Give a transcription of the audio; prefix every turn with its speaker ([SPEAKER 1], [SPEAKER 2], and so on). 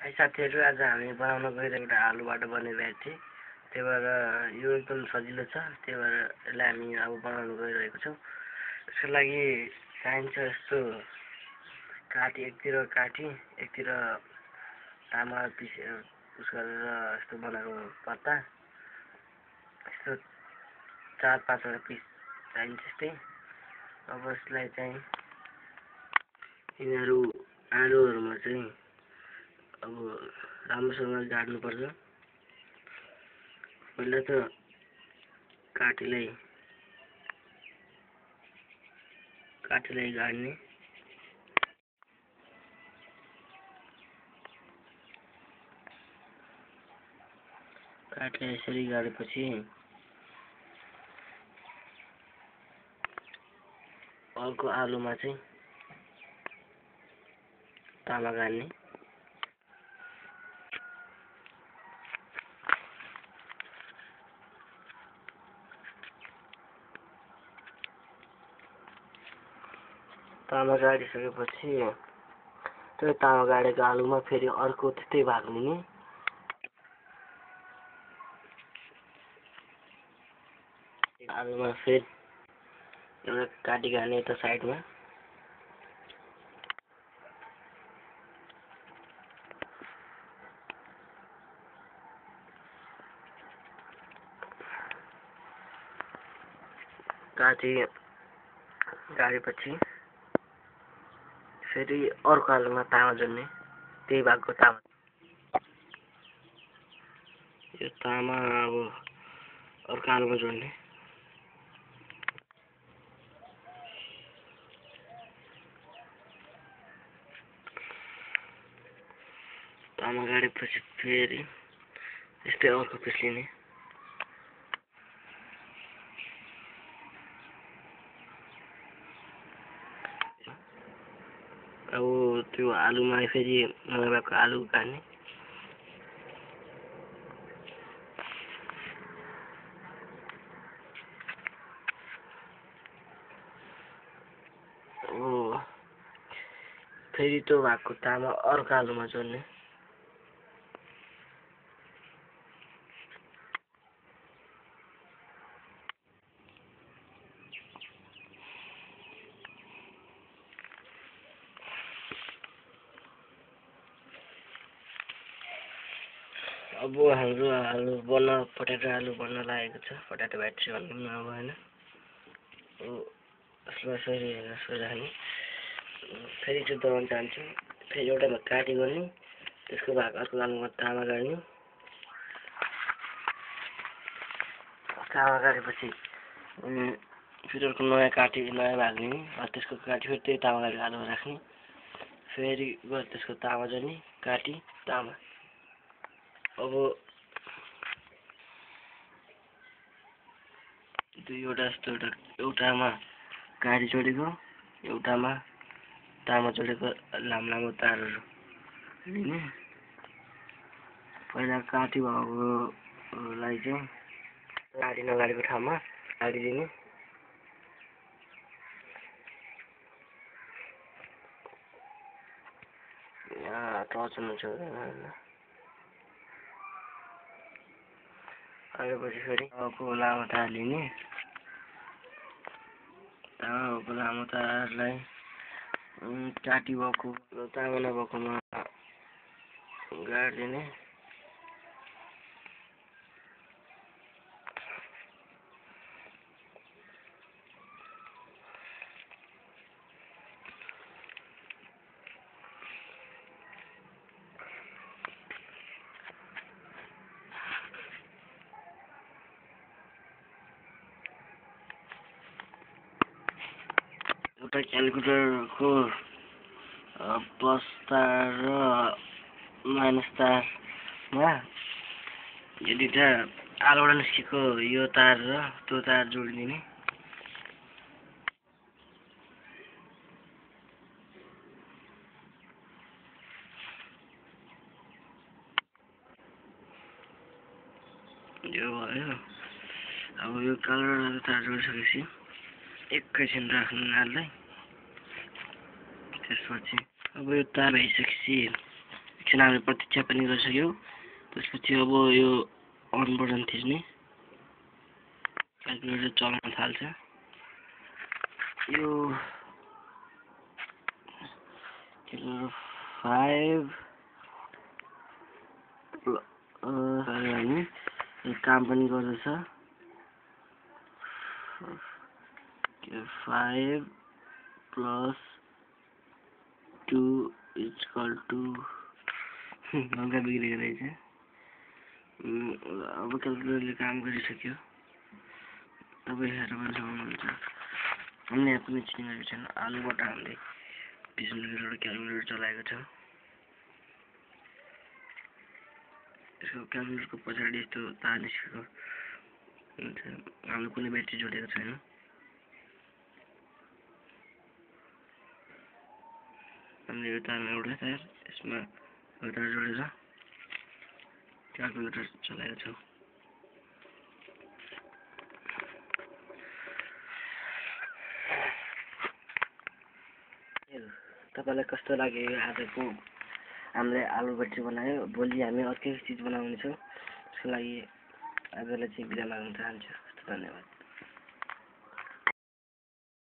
[SPEAKER 1] High साथीहरु, आज हामी बनाउन गइरहेको एउटा आलुबाट बन्ने भेराइटी। त्यही भएर यो एकदम सजिलो छ। त्यही भएर यसलाई हामी अब बनाउन गइरहेको छौँ। त्यसको लागि चाहिन्छ यस्तो काटी, एकतिर तामा पिस गरेर यस्तो बनाएको पत्ता, यस्तो 4-5 वटा पिस चाहिन्छ यस्तै। अब यसलाई चाहिँ यिनीहरू आलुहरूमा चाहिँ अब राम्रोसँग गाड्नुपर्छ। पहिला त काटीलाई गाड्ने, काटीलाई यसरी गाडेपछि अर्को आलुमा चाहिँ तामा गाड्ने। तामा गाडिसकेपछि त्यो तामा गाडेको आलुमा फेरि अर्को त्यस्तै भाग लिने। आलुमा फेरि एउटा काटी गाड्ने यता साइडमा। काटी गाडेपछि फेरि अर्को आलुमा तामा जोड्ने, त्यही भागको तामा। यो तामा अब अर्को आलुमा जोड्ने। तामा गाडेपछि फेरि यस्तै अर्को पिस लिने। अब त्यो आलुमा फेरि नभएको आलु गाड्ने। फेरि त्यो भागको तामा अर्को आलुमा जोड्ने। अब हाम्रो पोटेटो आलु बन्न लागेको छ। पोटेटो भेराइटी भन्नु पनि अब होइन। यसलाई राख्ने। फेरि त्यो दबाउन चाहन्छु। फेरि एउटामा काटी गर्ने, त्यसको भाग अर्को आलुमा तामा गाड्ने। तामा गाडेपछि फेरि अर्को नयाँ भाग लिने। त्यसको काटी फेरि त्यही तामा गाडेको आलुमा राख्ने। फेरि गएर त्यसको तामा जोड्ने, काटी तामा। अब दुईवटा जस्तो एउटामा काटी जोडेको, एउटामा तामा जोडेको लामो तारहरू लिने। पहिला काटी भएकोलाई चाहिँ काटी नगाडेको ठाउँमा काटिदिने। टर्चमा आएपछि फेरि लामो तार लिने। लामो तारलाई काटी भएको तामा नभएकोमा गाडिदिने। एउटा क्यालकुलेटरको प्लस तार र माइनस तारमा यो दुईटा आलुबाट निस्केको यो तार र त्यो तार जोडिदिने। यो भयो। अब यो कालो र तार जोडिसकेपछि एकैछिन राख्नु यिनीहरूलाई। त्यसपछि अब यो तार भइसकेपछि एकछिन हामीले प्रतीक्षा पनि गरिसक्यौँ। त्यसपछि अब यो अन बटन थिच्ने, क्याल्कुलेटर चलाउन थाल्छ। यो 5 काम पनि गर्दैछ। 5 + 2 = हल्का बिग्रेको रहेछ। अब क्याल्कुलेटरले काम गरिसक्यो। तपाईँ हेरेर पनि सक्नुहुन्छ। हामीले यहाँ कुनै चिटिङ गरेको छैन। आलुबाट हामीले 20 मिनेटबाट क्याल्कुलेटर चलाएको छ। यसको क्याल्कुलेटरको पछाडि यस्तो तार निस्केको हुन्छ। हामीले कुनै ब्याट्री जोडेको छैन। हामीले यो तारमा एउटा तार, यसमा एउटा तार जोडेर क्याल्कुलेटर चलाएको छौँ। तपाईँलाई कस्तो लाग्यो आजको हामीले आलु भट्टी बनायो? भोलि हामी अर्कै चिज बनाउनेछौँ। त्यसको लागि आजलाई चाहिँ बिदा माग्न चाहन्छु। धन्यवाद।